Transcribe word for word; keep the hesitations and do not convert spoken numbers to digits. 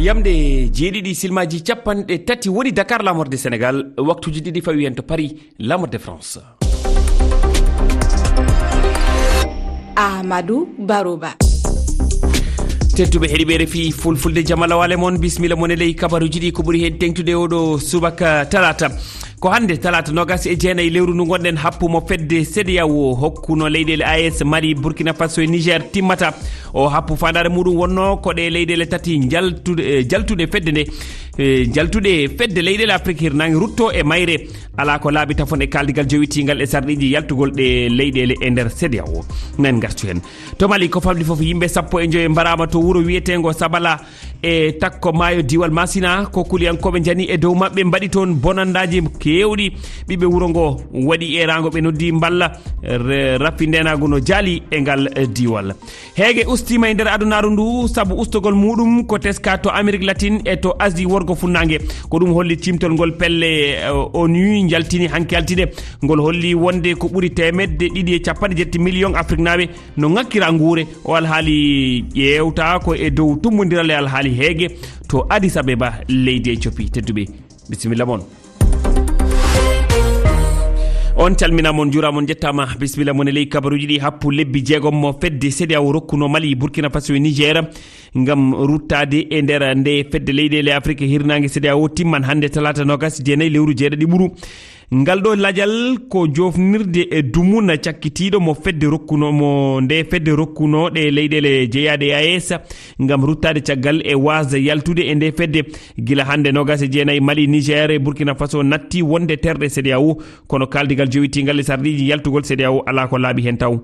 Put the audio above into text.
Yamde jeeɗiɗi silmaji capanɗe tati woni Dakar, lamorde Sénégal, waktuji ɗiɗi fawi hen to Paris, lamorde France. Amadou Baroba. Tedduɓe heɗiɓe R F I Fulfulde, jamala wale mon, bismilla mon e ley kabaruji ɗi, ko ɓuri hen tengtude oɗo subaka talata. Ko hannde talaata nogas e jeenayi lewru ndu ngonɗen, happu mo fedde CEDEAO hokkuno leyɗeele A E S, Mali, Burkina Faso e Niger timmata. O happu faandaare muɗum wonno ko ɗe leyɗeele tati jaltuɗe, eh, jaltuɗe fedde nde, eh, jaltuɗe fedde leyɗeele Afrique hirnaange rutto e mayre. Alaa ko laaɓi tafon e kaaldigal jowitiingal e sarɗiiji yaltugol ɗe leyɗeele e nder CEDEAO. Men ngartu heen. To Mali, ko famɗi fof, yimɓe sappo e joyo mbaraama to wuro wiyeteengo Sabala e takko maayo diiwal Masina. Ko kuliyankooɓe njani e dow maɓɓe, mbaɗi toon bonanndaji keewɗi. Ɓiɓɓe wuro ngo waɗi eeraango, ɓe noddi mballa. Re-, raffi ndeenaagu no jaali e ngal, eh, diiwal. Heege ustiima e nder adunaaru ndu sabu ustogol muɗum ko teska to Amérique latine e to Asie worgo funnaange. Ko ɗum holli ciimtol ngol pelle, eh, ONU njaltini hanki altine. Ngol holli wonde ko ɓuri teemedde ɗiɗi e capanɗe jetti million Afriknaaɓe no ŋakkira nguure. O alhaali ƴeewta ko e dow tummbondiral e alhaali heege to Addis Abeba, leydi Ethiopie. Tedduɓe, bisimilla mon. On calminama, on njuurama, on jettama. Bisimilla mon e ley kabaruji ɗi. Happu lebbi jeegom mo fedde CEDEAO rokkuno Mali, Burkina Faso e Niger ngam ruttaade e nder nde fedde leyɗeele Afrique hirnaange CEDEAO timman hannde talaata nogas e jeenayi lewru jeeɗiɗi ɓuru. Ngal ɗo lajal ko jofnirde e dumuna cakkitiiɗo mo fedde rokkuno, mo nde fedde rokkuno ɗe leyɗeele jeyaaɗe A E S ngam ruttaade caggal e waasde yaltude e nde fedde. Gila hannde nogas e jeenayi, Mali, Niger e Burkina Faso natti wonde terɗe CEDEAO, kono kaaldigal jowitiingal e sarɗiiji yaltugol CEDEAO alaa ko laaɓi heen taw.